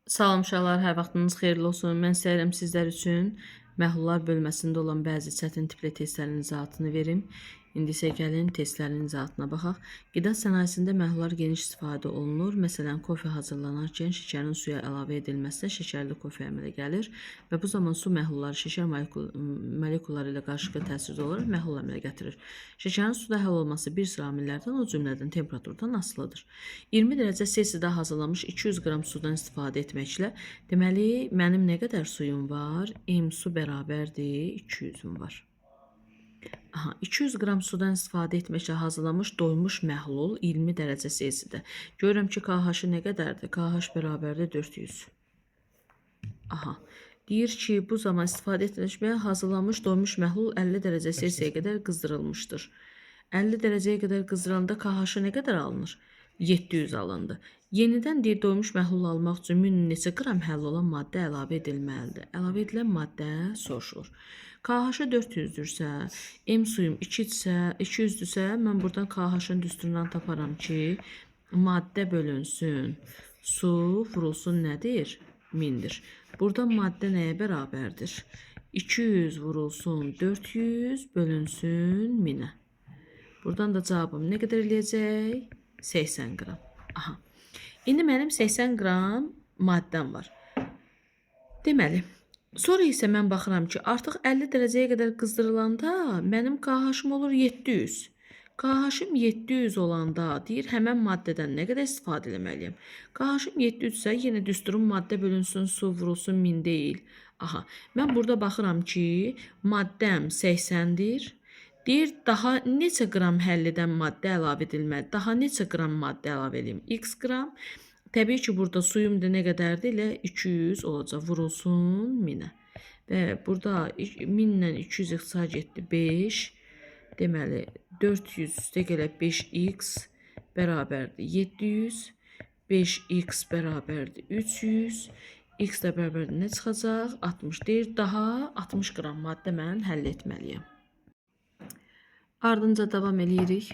Salam uşaqlar, hər vaxtınız xeyirli olsun. Mən istəyirəm sizlər üçün məhlullar bölməsində olan bəzi çətin tipli testlərin izahatını verim. İndi isə gəlin testlərin izahatına baxaq. Qida sənayesində məhlullar geniş istifadə olunur. Məsələn, kofe hazırlanarkən şəkərin suya əlavə edilməsinə şəkərli kofe əmələ gəlir və bu zaman su məhlulları şəkər molekulları ilə qarşılıqlı təsirdə olaraq məhlul əmələ gətirir. Şəkərin suda həll olması bir sıra amillərdən, o cümlədən temperaturdan asılıdır. 20 dərəcə Selsidə hazırlanmış 200 qram sudan istifadə etməklə, deməli, mənim nə qədər suyum var? M su bərabərdir 200-üm var. Aha, 200 qram sudan istifadə etməklə hazırlanmış doymuş məhlul 20 dərəcə Selsidə. Görürəm ki, KH-ı nə qədərdir? KH bərabərdir 400. Aha. Deyir ki, bu zaman istifadə etməklə hazırlanmış doymuş məhlul 50 dərəcə Selsiyə qədər qızdırılmışdır. 50 dərəcəyə qədər qızdıranda KH-ı nə qədər alınır? 700 alındı. Yenidən deyir, doymuş məhlul almaq üçün 1000 neçə qram həll olan maddə əlavə edilməlidir. Əlavə edilən maddə soruşulur. KH-ı 400-dürsə, M suyum 200-dürsə, mən buradan KH-ın düsturundan taparam ki, maddə bölünsün, su vurulsun nədir? 1000-dir. Burada maddə nəyə bərabərdir? 200 vurulsun 400 bölünsün 1000-ə. Buradan da cavabım nə qədər eləyəcək? 80 qram. Aha. İndi mənim 80 qram maddəm var. Deməli, sonra isə mən baxıram ki, artıq 50 dərəcəyə qədər qızdırılanda mənim KH-ım olur 700. KH-ım 700 olanda deyir, həmən maddədən nə qədər istifadə eləməliyəm? KH-ım 700 isə yenə düsturum maddə bölünsün, su vurulsun 1000 deyil. Aha, mən burada baxıram ki, maddəm 80-dir. Deyir, daha neçə qram həll edən maddə əlavə edilməli? Daha neçə qram maddə əlavə edeyim? X qram. Təbii ki, burada suyum da nə qədərdir? Elə 200 olacaq. Vurulsun 1000-ə. Və burada 1000 ilə 200 ixtisar getdi 5. Deməli, 400 üstə gələ 5x bərabərdir 700. 5x bərabərdir 300. X də bərabərdir nə çıxacaq? 60. Deyir, daha 60 qram maddə mən həll etməliyəm. Ardınca davam eləyirik.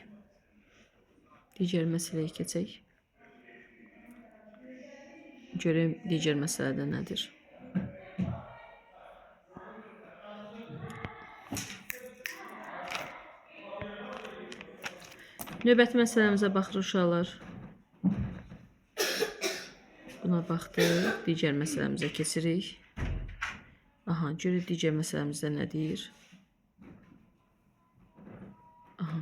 Digər məsələyə keçək. Görək digər məsələdə nədir? Növbəti məsələmizə baxırıq uşaqlar. Buna baxdıq. Digər məsələmizə keçirik. Aha, görək digər məsələmizdə nə deyir? Aha.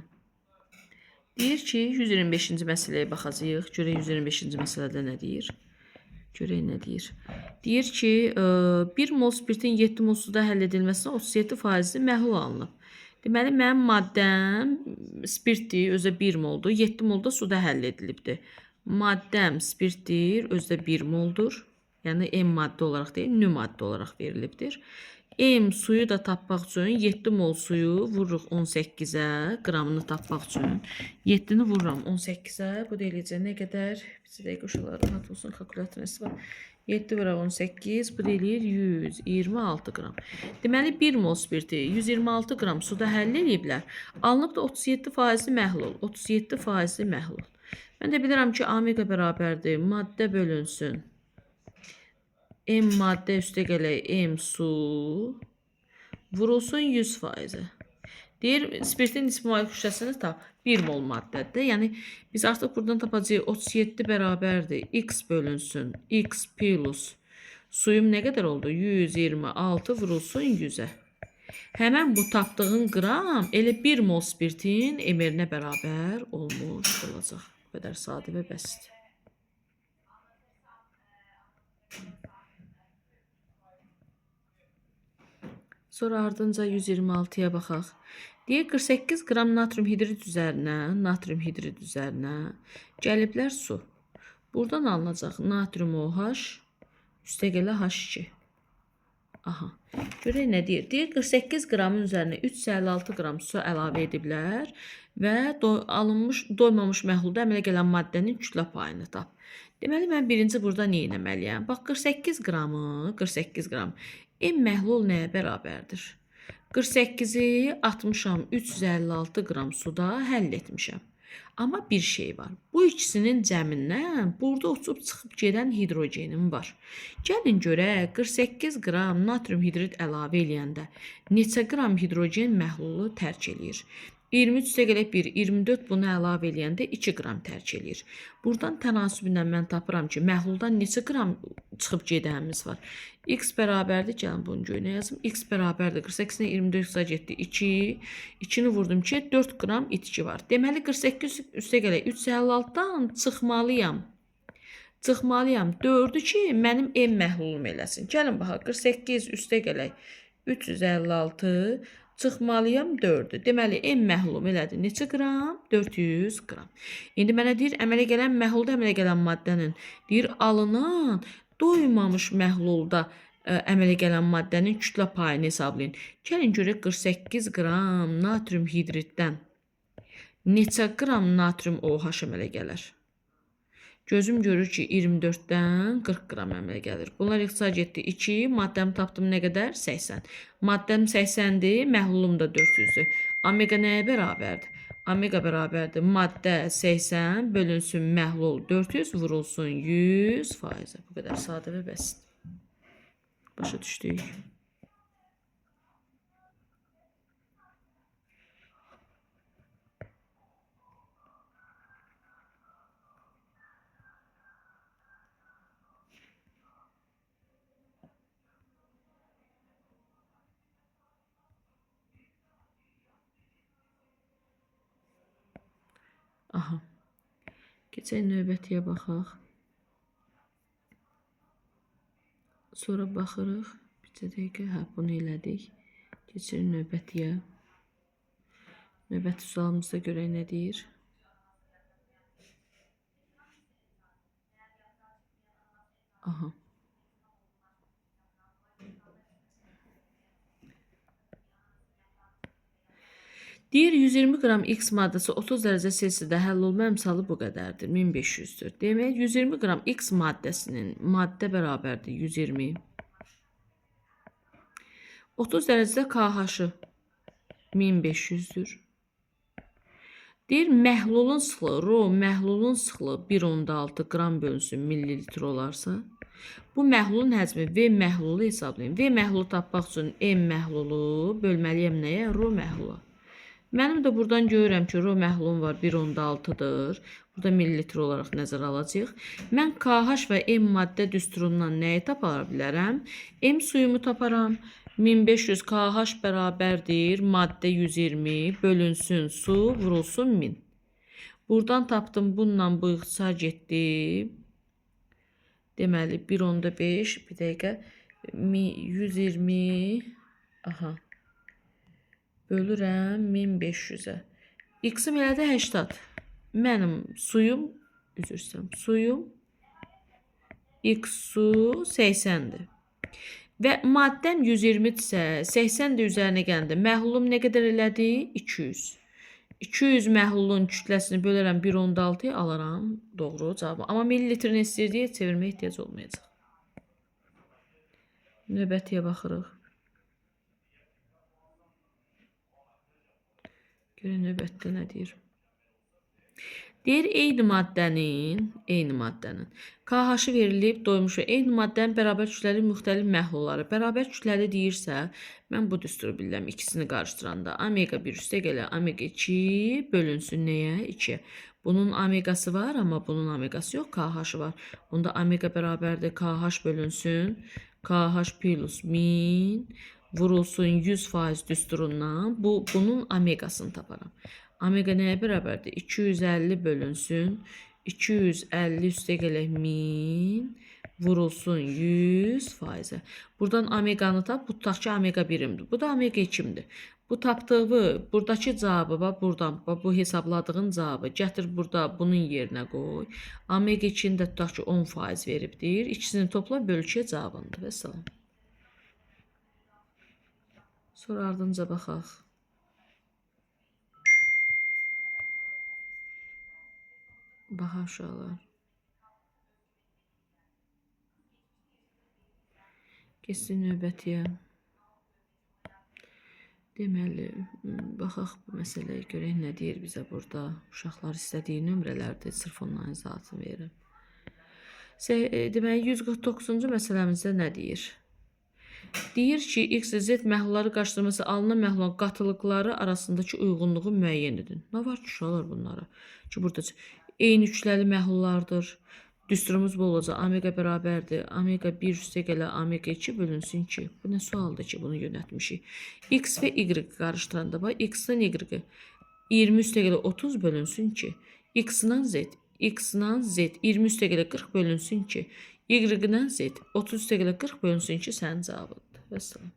Deyir ki, 125-ci məsələyə baxacağıq. Görək 125-ci məsələdə nə deyir? Görək nə deyir? Deyir ki, 1 mol spirtin 7 mol suda həll edilməsinə 37% məhlul alınıb. Deməli, mənim maddəm spirtdir, özü də 1 moldur. 7 mol da suda həll edilibdir. Maddəm spirtdir, özü də 1 moldur. Yəni, M maddə olaraq deyil, nü maddə olaraq verilibdir. M suyu da tapmaq üçün 7 mol suyu vururuq 18-ə, qramını tapmaq üçün. 7-ni vururam 18-ə, bu da eləyəcək nə qədər? Bir dəqiqə uşaqlar, rahat olsun, kalkulyatorun istifadə. 7 vuraq 18, bu da eləyir 126 qram. Deməli, 1 mol spirti 126 qram suda həll eləyiblər. Alınıb da 37% məhlul, 37% məhlul. Mən də bilirəm ki, omega bərabərdir, maddə bölünsün. M maddə üstə gələk M su vurulsun 100%-ə. Deyir, spirtin nisbi molekul kütləsini tap. 1 mol maddədir. Yəni, biz artıq buradan tapacağıq 37 bərabərdir. X bölünsün. X plus suyum nə qədər oldu? 126 vurulsun 100-ə. Həmən bu tapdığın qram elə 1 mol spirtin MR-nə bərabər olmuş olacaq. Bu qədər sadə və bəsit. Sonra ardınca 126-ya baxaq. Deyir 48 qram natrium hidrid üzərinə, gəliblər su. Buradan alınacaq natrium OH üstə gələ H2. Aha. Görək nə deyir? Deyir 48 qramın üzərinə 356 qram su əlavə ediblər və alınmış doymamış məhlulda əmələ gələn maddənin kütlə payını tap. Deməli mən birinci burada nə etməliyəm? Bax 48 qramı, 48 qram. M məhlul nəyə bərabərdir? 48-i atmışam 356 qram suda həll etmişəm. Amma bir şey var. Bu ikisinin cəmindən burada uçub çıxıb gedən hidrogenim var. Gəlin görək 48 qram natrium hidrid əlavə eləyəndə neçə qram hidrogen məhlulu tərk eləyir? 23 üstəgələk 1, 24 bunu əlavə eləyəndə 2 qram tərk eləyir. Buradan tənasüblə mən tapıram ki, məhluldan neçə qram çıxıb gedənimiz var. X bərabərdir, gəlin bunu göynə yazım. X bərabərdir, 48-nə 24 ixtisar getdi 2, 2-ni vurdum ki, 4 qram itki var. Deməli, 48 üstəgələk 356-dan çıxmalıyam. Çıxmalıyam 4-ü ki, mənim M məhlulum eləsin. Gəlin baxaq, 48 üstəgələk 356 çıxmalıyam 4-ü. Deməli, M məhlulum elədi. Neçə qram? 400 qram. İndi mənə deyir, əmələ gələn məhlulda əmələ gələn maddənin, deyir, alınan doymamış məhlulda əmələ gələn maddənin kütlə payını hesablayın. Gəlin görək 48 qram natrium hidriddən neçə qram natrium OH əmələ gələr? Gözüm görür ki, 24-dən 40 qram əmələ gəlir. Bunlar ixtisar getdi 2, maddəm tapdım nə qədər? 80. Maddəm 80-dir, məhlulum da 400-dür. Omega nəyə bərabərdir? Omega bərabərdir. Maddə 80 bölünsün məhlul 400 vurulsun 100%. Bu qədər sadə və bəsit. Başa düşdük. Aha. Keçək növbətiyə baxaq. Sonra baxırıq. Bir dəqiqə, hə, bunu elədik. Keçirik növbətiyə. Növbəti sualımızda görək nə deyir. Aha. Deyir, 120 qram X maddəsi 30 dərəcə Selsidə həll olma əmsalı bu qədərdir, 1500-dür. Demək, 120 qram X maddəsinin maddə bərabərdir 120. 30 dərəcədə KH-ı 1500-dür. Deyir, məhlulun sıxlığı, rho məhlulun sıxlığı 1,6 qram bölünsün millilitr olarsa, bu məhlulun həcmi V məhlulu hesablayın. V məhlulu tapmaq üçün M məhlulu bölməliyəm nəyə? Rho məhlula. Mənim də buradan görürəm ki, rho məhlulum var 1,6-dır. Burada millilitr olaraq nəzərə alacağıq. Mən KH və M maddə düsturundan nəyi tapa bilərəm? M suyumu taparam. 1500 KH bərabərdir. Maddə 120 bölünsün su, vurulsun 1000. Buradan tapdım, bununla bu ixtisar getdi. Deməli, 1,5, bir dəqiqə, 120, aha. Bölürəm 1500-ə. X-im elədi 80. Mənim suyum, üzr istəyirəm, suyum X su 80-dir. Və maddəm 120-dirsə, 80 də üzərinə gələndə məhlulum nə qədər elədi? 200. 200 məhlulun kütləsini bölərəm 1,6-ya alaram. Doğru cavabı. Amma millilitrini istəyir deyə çevirməyə ehtiyac olmayacaq. Növbətiyə baxırıq. Görək növbətdə nə deyir? Deyir, eyni maddənin KH-ı verilib, doymuş və eyni maddənin bərabər kütləli müxtəlif məhlulları. Bərabər kütləli deyirsə, mən bu düsturu bilirəm ikisini qarışdıranda. Omega 1 üstə gələ omega 2 bölünsün nəyə? 2-yə. Bunun omegası var, amma bunun omegası yox, KH-ı var. Onda omega bərabərdir, KH bölünsün, KH plus 1000 vurulsun 100% düsturundan. Bunun omegasını taparam. Omega nəyə bərabərdir? 250 bölünsün, 250 üstə gələk 1000 vurulsun 100%. Buradan omeganı tap, bu tutaq ki, omega 1-imdir. Bu da omega 2-imdir. Bu tapdığı, buradakı cavabı, bax, buradan, bax, bu hesabladığın cavabı gətir burada bunun yerinə qoy. Omega 2-ni də tutaq ki, 10% veribdir. İkisini topla, böl 2-yə cavabındır. Vəssalam. Sonra ardınca baxaq. Baxaq uşaqlar. Keçsin növbətiyə. Deməli, baxaq bu məsələyə görək nə deyir bizə burada. Uşaqlar istədiyi nömrələrdir, sırf onların izahatını verirəm. Deməli, 149-cu məsələmizdə nə deyir? Deyir ki, X, Z məhlulları qarışdırması alınan məhlulun qatılıqları arasındakı uyğunluğu müəyyən edin. Nə var ki, uşaqlar bunlara? Ki, burada eyni kütləli məhlullardır. Düsturumuz bu olacaq. Omega bərabərdir. Omega 1 üstə gələ omega 2 bölünsün 2. Bu nə sualdır ki, bunu yönətmişik. X və Y qarışdıranda bax, X-dən Y 20 üstə gələ 30 bölünsün 2. X-dən Z, X-dən Z 20 üstə gələ 40 bölünsün 2. Y-dən Z 30 üstə gələ 40 bölünsün 2 sənin cavabındır. Vəssalam.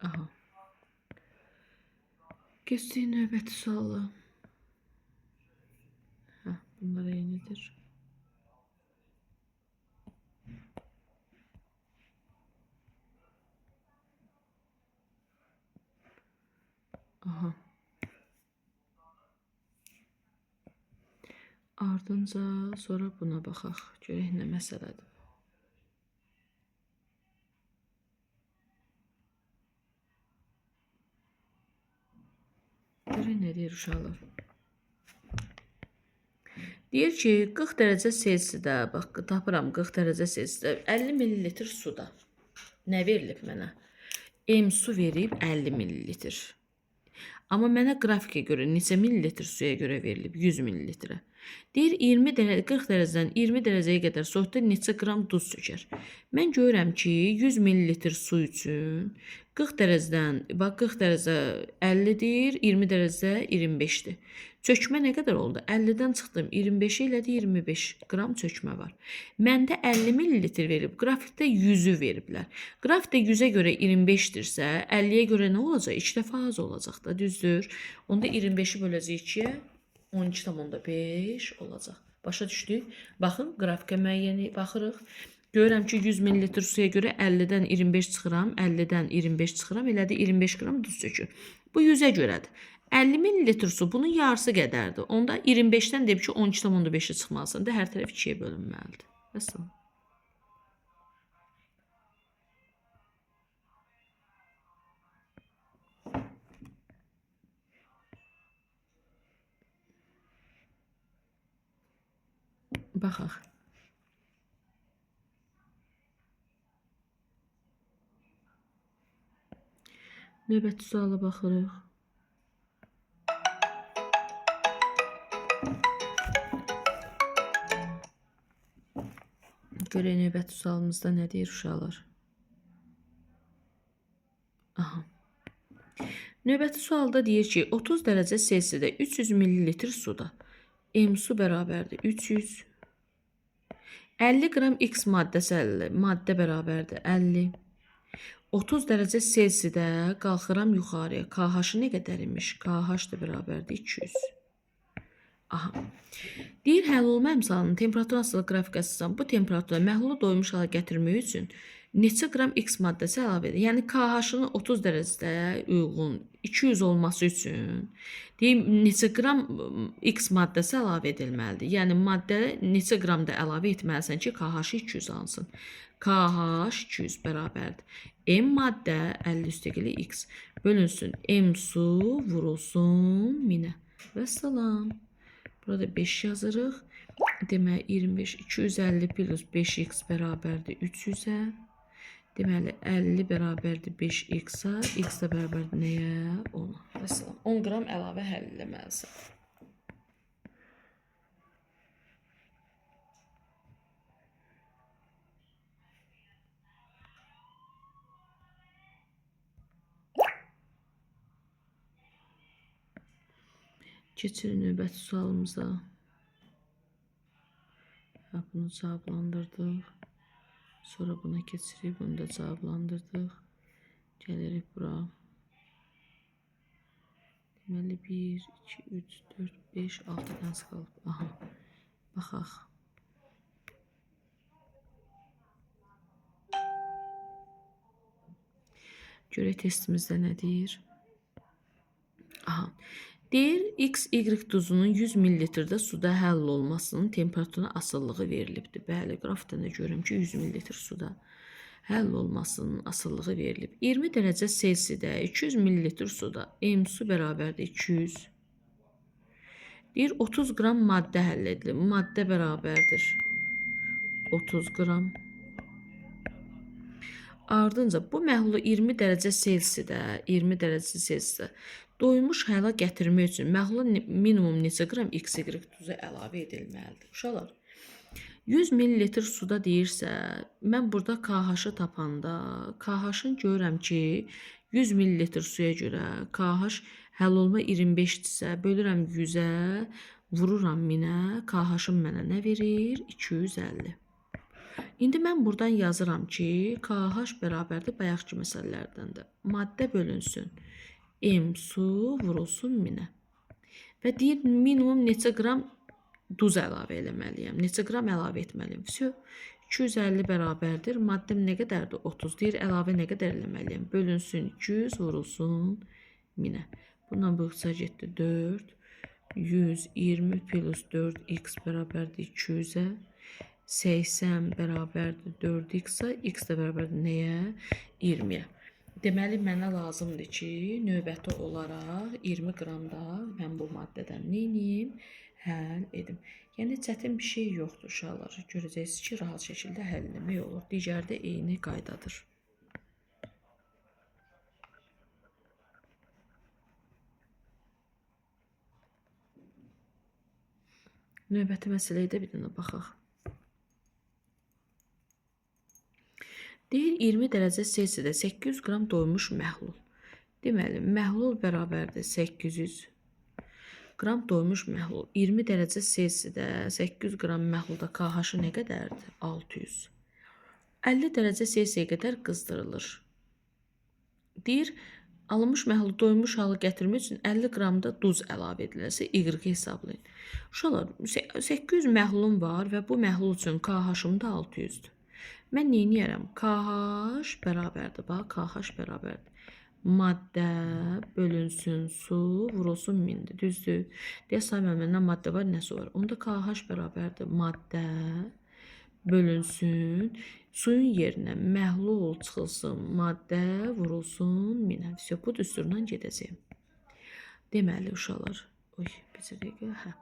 Aha. Keçdik növbəti suala. Hə, bunlar eynidir. Aha. Ardınca sonra buna baxaq. Görək nə məsələdir. Görək nə deyir uşaqlar. Deyir ki, 40 dərəcə Selsidə, bax, tapıram 40 dərəcə Selsidə 50 ml suda. Nə verilib mənə? M su verib 50 ml. Amma mənə qrafikə görə neçə millilitr suya görə verilib? 100 millilitrə. Deyir 40 dərəcədən 20 dərəcəyə qədər soyuqda neçə qram duz çökər? Mən görürəm ki, 100 millilitr su üçün 40 dərəcədən, bax 40 dərəcə 50-dir, 20 dərəcə 25-dir. Çökmə nə qədər oldu? 50-dən çıxdım, 25 elədi, 25 qram çökmə var. Məndə 50 millilitr verib, qrafikdə 100-ü veriblər. Qrafikdə 100-ə görə 25-dirsə, 50-yə görə nə olacaq? 2 dəfə az olacaq da, düzdür? Onda 25-i böləcək 2-yə, 12,5 olacaq. Başa düşdük? Baxın, qrafikə müəyyən baxırıq. Görürəm ki, 100 millilitr suya görə 50-dən 25 çıxıram, 50-dən 25 çıxıram, elədi 25 qram duz çökür. Bu 100-ə görədir. 50 millilitr su bunun yarısı qədərdir. Onda 25-dən deyib ki, 12,5-i çıxmalısın da, hər tərəf 2-yə bölünməlidir. Vəssalam. Baxaq. Növbəti suala baxırıq. Görək növbəti sualımızda nə deyir uşaqlar? Aha. Növbəti sualda deyir ki, 30 dərəcə Selsidə 300 millilitr suda M su bərabərdir 300. 50 qram X maddəsi 50, maddə bərabərdir 50. 30 dərəcə Selsidə qalxıram yuxarıya. KH-ı nə qədər imiş? KH da bərabərdir 200. Aha. Deyir, həll olma əmsalının temperatur asılı qrafik əsasən bu temperaturda məhlulu doymuş hala gətirmək üçün neçə qram X maddəsi əlavə edir? Yəni KH-ının 30 dərəcədə uyğun 200 olması üçün deyim, neçə qram X maddəsi əlavə edilməlidir? Yəni maddə neçə qram da əlavə etməlisən ki, KH-ı 200 alınsın. KH 200 bərabərdir. M maddə 50 üstəgəli X bölünsün. M su vurulsun 1000-ə. Vəssalam. Burada 5 yazırıq. Deməli 25, 250 plus 5x bərabərdir 300-ə. Deməli 50 bərabərdir 5x-a. X də bərabərdir nəyə? 10-a. Vəssalam. 10 qram əlavə həll eləməlisən. Keçirik növbəti sualımıza. Ha, bunu cavablandırdıq. Sonra buna keçirik. Bunu da cavablandırdıq. Gəlirik bura. Deməli 1, 2, 3, 4, 5, 6 dənəsi qalıb. Aha. Baxaq. Görək testimizdə nə deyir. Aha. Deyir, XY duzunun 100 ml-də suda həll olmasının temperaturuna asılılığı verilibdir. Bəli, qrafdan da görürəm ki, 100 ml suda həll olmasının asılılığı verilib. 20 dərəcə Selsidə 200 ml suda M su bərabərdir 200. Deyir, 30 qram maddə həll edilir. Maddə bərabərdir 30 qram. Ardınca bu məhlulu 20 dərəcə Selsidə, 20 dərəcə Selsidə doymuş hala gətirmək üçün məhlula minimum neçə qram XY duzu əlavə edilməlidir? Uşaqlar, 100 ml suda deyirsə, mən burada KH-ı tapanda, KH-ın görürəm ki, 100 ml suya görə KH həll olma 25-dirsə, bölürəm 100-ə, vururam 1000-ə, KH-ım mənə nə verir? 250. İndi mən buradan yazıram ki, KH bərabərdir bayaqki məsələlərdən də. Maddə bölünsün. M su vurulsun 1000-ə. Və deyir, minimum neçə qram duz əlavə eləməliyəm? Neçə qram əlavə etməliyəm? Vəsə, 250 bərabərdir. Maddəm nə qədərdir? 30. Deyir, əlavə nə qədər eləməliyəm? Bölünsün 200 vurulsun 1000-ə. Bundan bu ixtisar getdi 4. 120 plus 4x bərabərdir 200-ə. 80 bərabərdir 4x-a, x də bərabərdir nəyə? 20-yə. Deməli, mənə lazımdır ki, növbəti olaraq 20 qram da mən bu maddədən neyniyim? Həll edim. Yəni, çətin bir şey yoxdur uşaqlar. Görəcəksiniz ki, rahat şəkildə həll eləmək olur. Digəri də eyni qaydadır. Növbəti məsələyə də bir dənə baxaq. Deyir, 20 dərəcə Selsidə 800 qram doymuş məhlul. Deməli, məhlul bərabərdir 800 qram doymuş məhlul. 20 dərəcə Selsidə 800 qram məhlulda KH-ı nə qədərdir? 600. 50 dərəcə Selsiyə qədər qızdırılır. Deyir, alınmış məhlulu doymuş halı gətirmək üçün 50 qram da duz əlavə edilərsə, Y hesablayın. Uşaqlar, 800 məhlulum var və bu məhlul üçün KH-ım da 600-dür. Mən neyniyərəm? KH bərabərdir. Bax, KH bərabərdir. Maddə bölünsün su, vurulsun 1000-dir. Düzdür? Deyəsən, müəllim, nə maddə var, nə su var. Onda KH bərabərdir. Maddə bölünsün, suyun yerinə məhlul çıxılsın, maddə vurulsun 1000-ə. Vəsə, bu düsturla gedəcəyim. Deməli, uşaqlar, oy, bir dəqiqə, hə.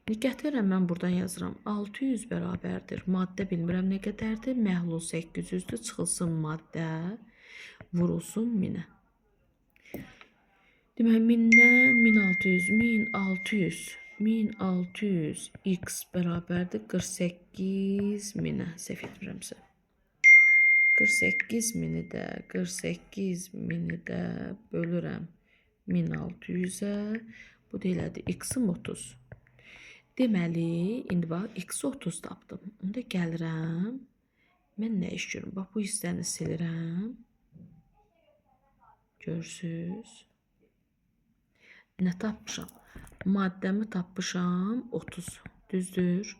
İndi gətirirəm, mən buradan yazıram. 600 bərabərdir. Maddə bilmirəm nə qədərdir. Məhlul 800-dür. Çıxılsın maddə, vurulsun 1000-ə. Deməli, 1000-dən 1600, 1600, 1600 x bərabərdir 48 minə. Səhv etmirəmsə. 48 mini də, 48 mini də bölürəm 1600-ə. Bu da elədir. X-im 30. Deməli, indi bax, x-i 30 tapdım. Onda gəlirəm. Mən nə iş görürüm? Bax, bu hissəni silirəm. Görürsünüz. Nə tapmışam? Maddəmi tapmışam 30. Düzdür.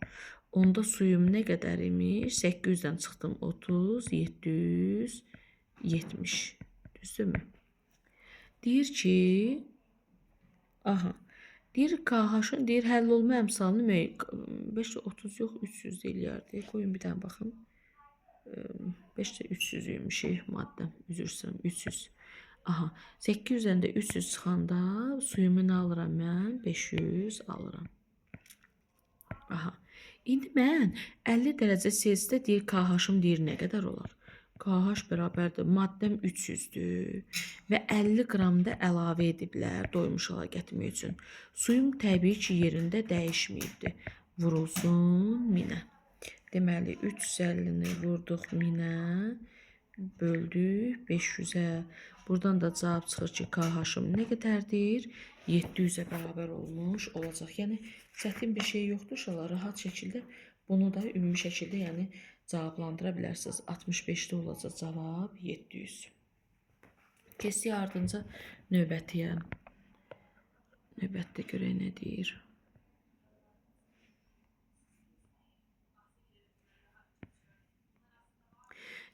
Onda suyum nə qədər imiş? 800-dən çıxdım 30, 770. Düzdürmü? Deyir ki, aha, deyir KH-ın, deyir həll olma əmsalını müəyyən, 5 30 yox, 300 eləyərdi. Qoyun bir dənə baxım. 5 300 imiş maddəm. Üzr istəyirəm, 300. Aha, 800-dən də 300 çıxanda suyumu nə alıram mən? 500 alıram. Aha. İndi mən 50 dərəcə Selsidə deyir KH-ım deyir nə qədər olar? KH bərabərdir. Maddəm 300-dür və 50 qram da əlavə ediblər doymuş hala gətirmək üçün. Suyum təbii ki, yerində dəyişməyibdir. Vurulsun 1000-ə. Deməli, 350-ni vurduq 1000-ə, böldük 500-ə. Buradan da cavab çıxır ki, KH-ım nə qədərdir? 700-ə bərabər olmuş olacaq. Yəni, çətin bir şey yoxdur uşaqlar. Rahat şəkildə bunu da ümumi şəkildə, yəni, cavablandıra bilərsiniz. 65-də olacaq cavab 700. Keçdik ardınca növbətiyə. Növbətdə görək nə deyir.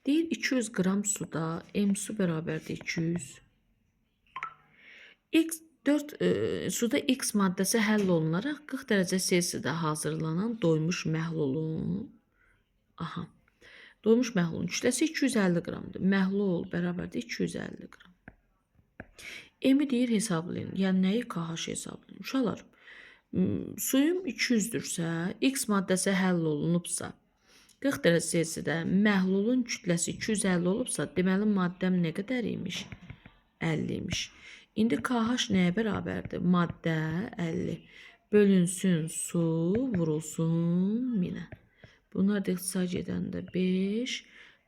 Deyir 200 qram suda M su bərabərdir 200. X 4 suda X maddəsi həll olunaraq 40 dərəcə Selsidə hazırlanan doymuş məhlulun doymuş məhlulun kütləsi 250 qramdır. Məhlul bərabərdir 250 qram. M-i deyir hesablayın. Yəni nəyi? KH hesablayın. Uşaqlar, suyum 200-dürsə, X maddəsi həll olunubsa, 40 dərəcə Selsidə məhlulun kütləsi 250 olubsa, deməli maddəm nə qədər imiş? 50 imiş. İndi KH nəyə bərabərdir? Maddə 50. Bölünsün su, vurulsun 1000-ə. Bunlar da ixtisar gedəndə 5.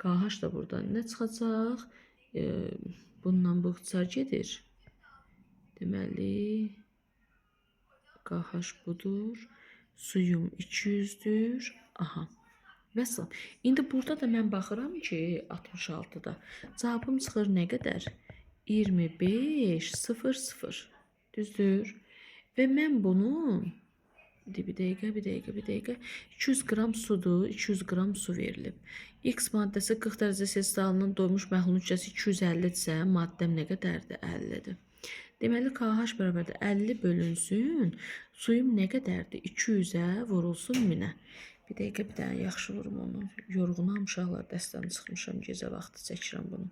KH da buradan nə çıxacaq? Bununla bu ixtisar gedir. Deməli, KH budur. Suyum 200-dür. Aha. Vəssalam. İndi burada da mən baxıram ki, 66-da cavabım çıxır nə qədər? 25,00. Düzdür? Və mən bunu bir dəqiqə, 200 qram sudur, 200 qram su verilib. X maddəsi 40 dərəcə Selsidə alınan doymuş məhlulun kütləsi 250-dirsə, maddəm nə qədərdir? 50-dir. Deməli, KH bərabərdir 50 bölünsün, suyum nə qədərdir? 200-ə vurulsun 1000-ə. Bir dəqiqə, bir dənə yaxşı vurum onu. Yorğunam uşaqlar, dəstdən çıxmışam, gecə vaxtı çəkirəm bunu.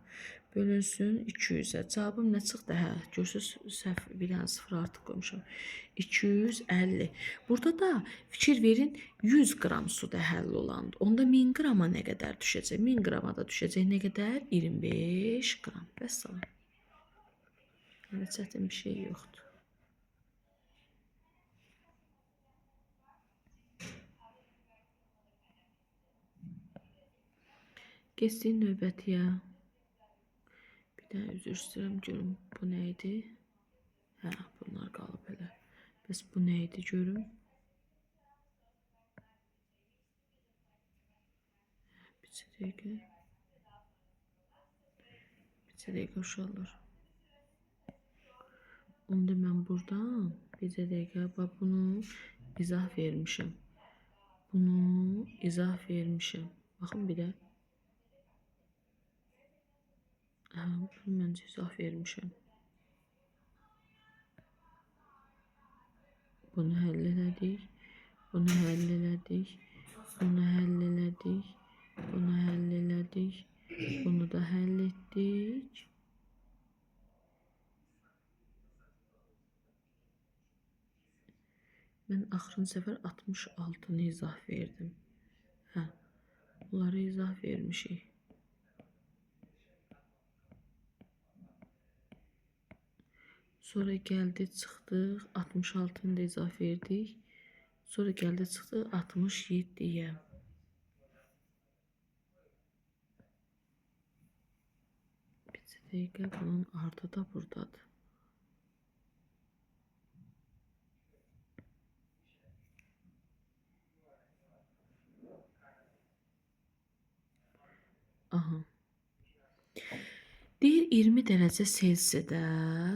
Bölünsün 200-ə. Cavabım nə çıxdı? Hə, görürsünüz, səhv, bir dənə sıfır artıq qoymuşam. 250. Burada da fikir verin, 100 qram suda həll olandır. Onda 1000 qrama nə qədər düşəcək? 1000 qrama da düşəcək nə qədər? 25 qram. Vəssalam. Elə çətin bir şey yoxdur. Keçdik növbətiyə. Bir dənə üzr istəyirəm, görüm bu nə idi? Hə, bunlar qalıb elə. Bəs bu nə idi görüm? Bir dəqiqə. Bir dəqiqə uşaqlar. Onda mən buradan bir dəqiqə bax bunu izah vermişəm. Bunu izah vermişəm. Baxın bir də. Hə, bunu məncə izah vermişəm. Bunu həll elədik. Bunu həll elədik. Bunu həll elədik. Bunu həll elədik. Bunu da həll etdik. Mən axırıncı səfər 66-nı izah verdim. Hə, bunları izah vermişik. Sonra gəldi, çıxdıq, 66-nı da izah verdik. Sonra gəldi, çıxdıq 67-yə. Bir dəqiqə, bunun ardı da buradadır. Aha. Deyir 20 dərəcə Selsidə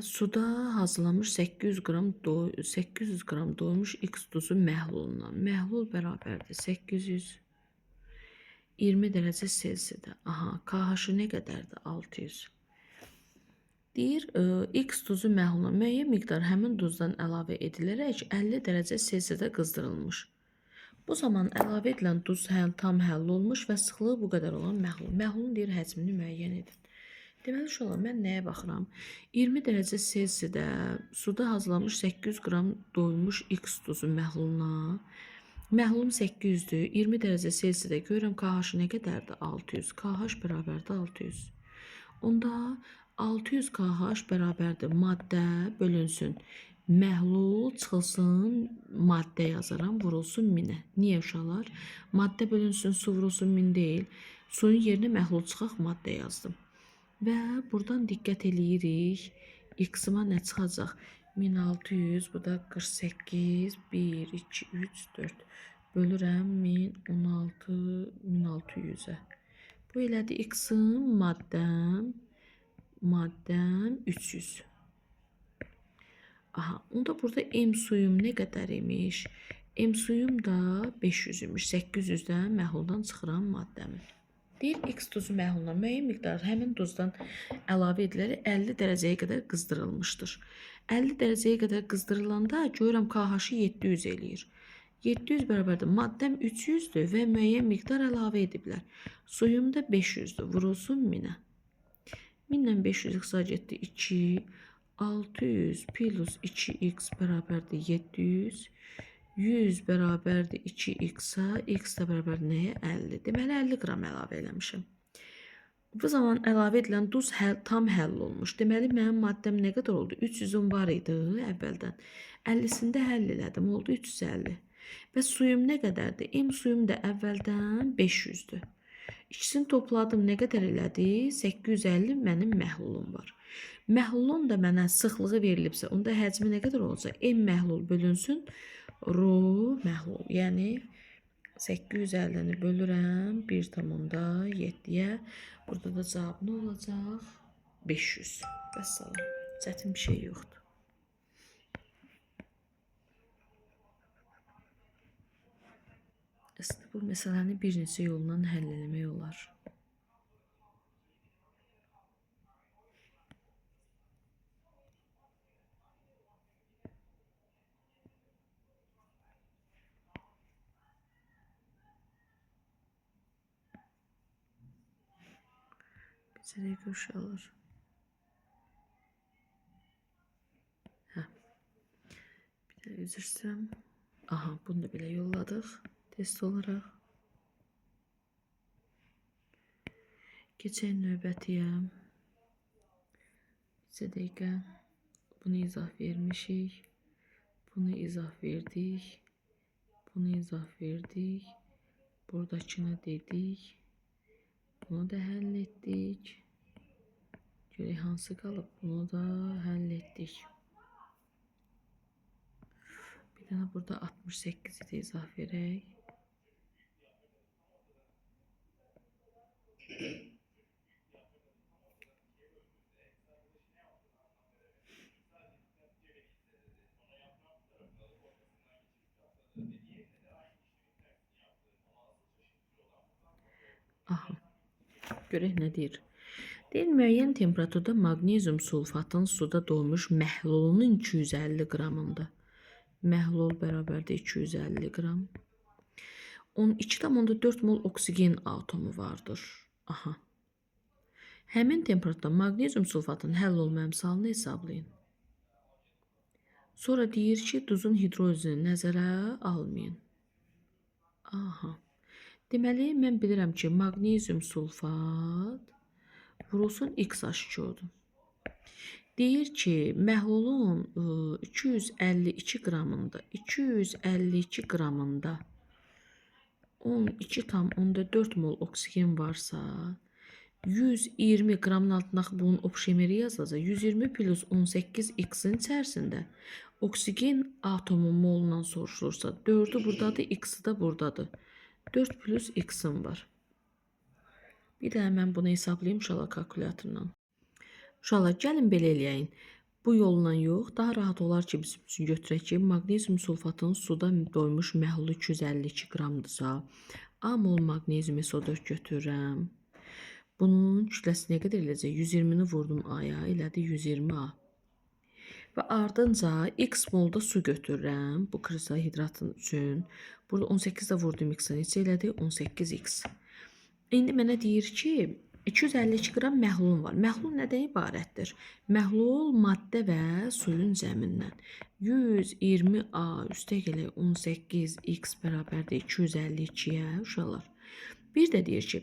suda hazırlanmış 800 qram doymuş X duzu məhlulundan. Məhlul bərabərdir 800 20 dərəcə Selsidə. Aha, KH-ı nə qədərdir? 600. Deyir X duzu məhluluna müəyyən miqdar həmin duzdan əlavə edilərək 50 dərəcə Selsidə qızdırılmış. Bu zaman əlavə edilən duz tam həll olmuş və sıxlığı bu qədər olan məhlul. Məhlulun deyir həcmini müəyyən edin. Deməli, uşaqlar, mən nəyə baxıram? 20 dərəcə Selsidə suda hazırlanmış 800 qram doymuş X duzu məhluluna. Məhlulum 800-dür. 20 dərəcə Selsidə görürəm KH nə qədərdir? 600. KH bərabərdir 600. Onda 600 KH bərabərdir maddə bölünsün. Məhlul çıxılsın, maddə yazaram, vurulsun 1000-ə. Niyə uşaqlar? Maddə bölünsün, su vurulsun 1000 deyil. Suyun yerinə məhlul çıxaq, maddə yazdım. Və buradan diqqət eləyirik. X-ima nə çıxacaq? 1600, bu da 48, 1, 2, 3, 4. Bölürəm 1016, 1600-ə. Bu elədi X-im maddəm 300. Aha, onda burada M suyum nə qədər imiş? M suyum da 500 imiş. 800-dən məhluldan çıxıram maddəmi. Deyir, X duzu məhluluna müəyyən miqdar həmin duzdan əlavə edilərək 50 dərəcəyə qədər qızdırılmışdır. 50 dərəcəyə qədər qızdırılanda görürəm KH-ı 700 eləyir. 700 bərabərdir. Maddəm 300-dür və müəyyən miqdar əlavə ediblər. Suyum da 500-dür. Vurulsun 1000-ə. 1000 ilə 500 ixtisar getdi 2. 600 plus 2x bərabərdir 700. 100 bərabərdir 2x-a, x də bərabərdir nəyə? 50. Deməli 50 qram əlavə eləmişəm. Bu zaman əlavə edilən duz tam həll olmuş. Deməli mənim maddəm nə qədər oldu? 300-üm var idi əvvəldən. 50-sini də həll elədim, oldu 350. Və suyum nə qədərdir? M suyum da əvvəldən 500-dür. İkisini topladım, nə qədər elədi? 850 mənim məhlulum var. Məhlulun da mənə sıxlığı verilibsə, onda həcmi nə qədər olacaq? M məhlul bölünsün ro məhlul. Yəni 850-ni bölürəm 1,7-yə. Burada da cavab nə olacaq? 500. Vəssalam. Çətin bir şey yoxdur. Əslində bu məsələni bir neçə yolla həll eləmək olar. Bir dəqiqə uşaqlar. Hə. Bir də üzr istəyirəm. Aha, bunu da belə yolladıq test olaraq. Keçək növbətiyə. Bir dəqiqə. Bunu izah vermişik. Bunu izah verdik. Bunu izah verdik. Buradakını dedik. Bunu da həll etdik. Görək hansı qalıb. Bunu da həll etdik. Bir dənə burada 68-i də izah verək. Aha. Görək nə deyir. Deyir, müəyyən temperaturda maqnezium sulfatın suda doymuş məhlulunun 250 qramında. Məhlul bərabərdir 250 qram. 12,4 mol oksigen atomu vardır. Aha. Həmin temperaturda maqnezium sulfatın həll olma əmsalını hesablayın. Sonra deyir ki, duzun hidrolizini nəzərə almayın. Aha. Deməli, mən bilirəm ki, maqnezium sulfat vurulsun XH2O-dur. Deyir ki, məhlulun 252 qramında, 252 qramında 12,4 mol oksigen varsa, 120 qramın altında bunun opşemeri yazılacaq. 120 plus 18 x-in içərisində oksigen atomu molundan soruşulursa, 4-ü buradadır, x-i də buradadır. 4 plus x-im var. Bir də mən bunu hesablayayım uşaqlar kalkulyatorla. Uşaqlar, gəlin belə eləyəyin. Bu yolla yox, daha rahat olar ki, bizim üçün götürək ki, maqnezium sulfatın suda doymuş məhlulu 252 qramdırsa, A mol maqnezium SO4 götürürəm. Bunun kütləsi nə qədər eləyəcək? 120-ni vurdum A-ya, elədi 120 A. Və ardınca X molda su götürürəm bu kristal hidratın üçün. Burada 18 də vurdum X-a neçə elədi? 18X. İndi mənə deyir ki, 252 qram məhlulum var. Məhlul nədən ibarətdir? Məhlul maddə və suyun cəmindən. 120A üstə gələk 18X bərabərdir 252-yə uşaqlar. Bir də deyir ki,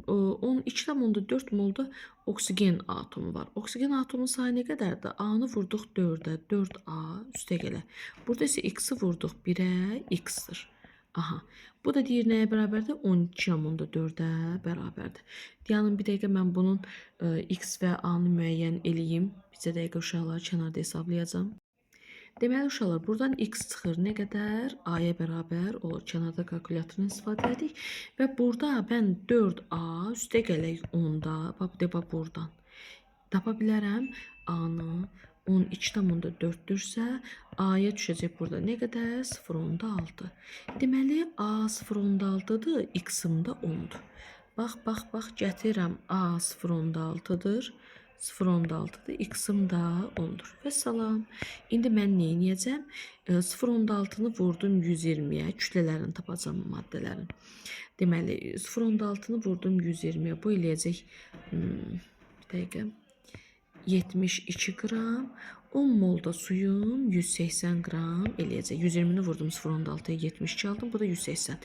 12,4 molda oksigen atomu var. Oksigen atomunun sayı nə qədərdir? A-nı vurduq 4-ə, 4A üstə gələ. Burada isə X-i vurduq 1-ə, X-dir. Aha. Bu da deyir nəyə bərabərdir? 12,4-ə bərabərdir. Dayanın bir dəqiqə mən bunun X və A-nı müəyyən eləyim. Bir dəqiqə uşaqlar kənarda hesablayacağam. Deməli uşaqlar, buradan X çıxır nə qədər? A-ya bərabər olur. Kənarda kalkulyatorunu istifadə edik. Və burada mən 4A üstə gələk 10-da, bax, de, bax buradan. Tapa bilərəm A-nı 12,4-dürsə, A-ya düşəcək burada nə qədər? 0,6. Deməli, A 0,6-dır, X-im də 10-dur. Bax, bax, bax, gətirirəm. A 0,6-dır. 0,6-dır. X-im də 10-dur. Vəssalam. İndi mən nə edəcəm? 0,6-nı vurdum 120-yə. Kütlələrini tapacağam maddələrin. Deməli, 0,6-nı vurdum 120-yə. Bu eləyəcək, bir dəqiqə, 72 qram. 10 molda suyum 180 qram eləyəcək. 120-ni vurdum 0,6-ya 72 aldım. Bu da 180.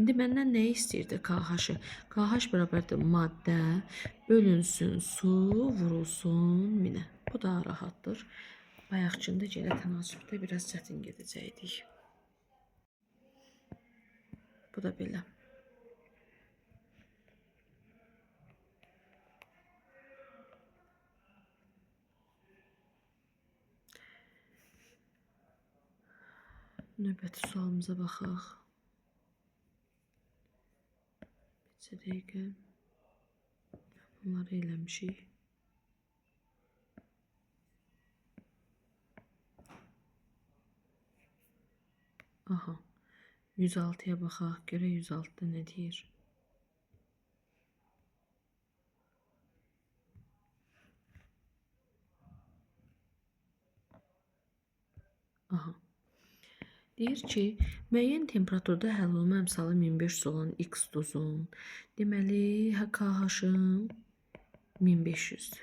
İndi məndən nəyi istəyirdi? KH-ı. KH bərabərdir maddə bölünsün su vurulsun minə. Bu da rahatdır. Bayaqkında yenə tənasübdə biraz çətin gedəcəkdik. Bu da belə. Növbəti sualımıza baxaq. Bir dəqiqə. Bunları eləmişik. Aha. 106-ya baxaq. Görək 106-da nə deyir? Aha. Deyir ki, müəyyən temperaturda həll olma əmsalı 1500 olan X duzun, deməli, KH-ım 1500-dür.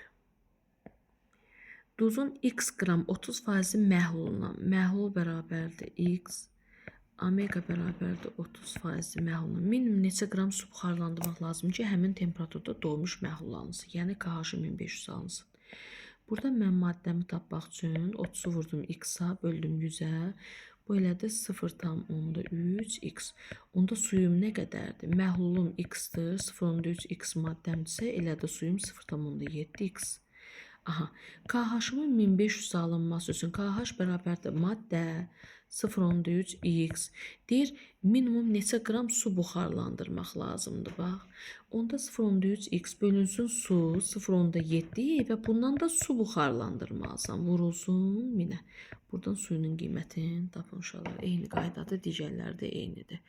Duzun X qram 30% məhluluna, məhlul bərabərdir X, omega bərabərdir 30% məhluluna. Minimum neçə qram su buxarlandırmaq lazım ki, həmin temperaturda doymuş məhlul alınsın, yəni KH-ı 1500 alınsın. Burada mən maddəmi tapmaq üçün 30-u vurdum X-a, böldüm 100-ə. Bu elədi 0,3 x. Onda suyum nə qədərdir? Məhlulum x-dir, 0,3 x maddəmdirsə, elədi suyum 0,7 x. Aha, KH-ımın 1500 alınması üçün KH bərabərdir maddə 0,3 x. Deyir, minimum neçə qram su buxarlandırmaq lazımdır, bax. Onda 0,3 x bölünsün su 0,7 və bundan da su buxarlandırmalısan. Vurulsun minə. Buradan suyunun qiymətini tapın uşaqlar. Eyni qaydadır, digərləri də eynidir.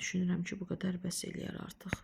Düşünürəm ki, bu qədər bəs eləyər artıq.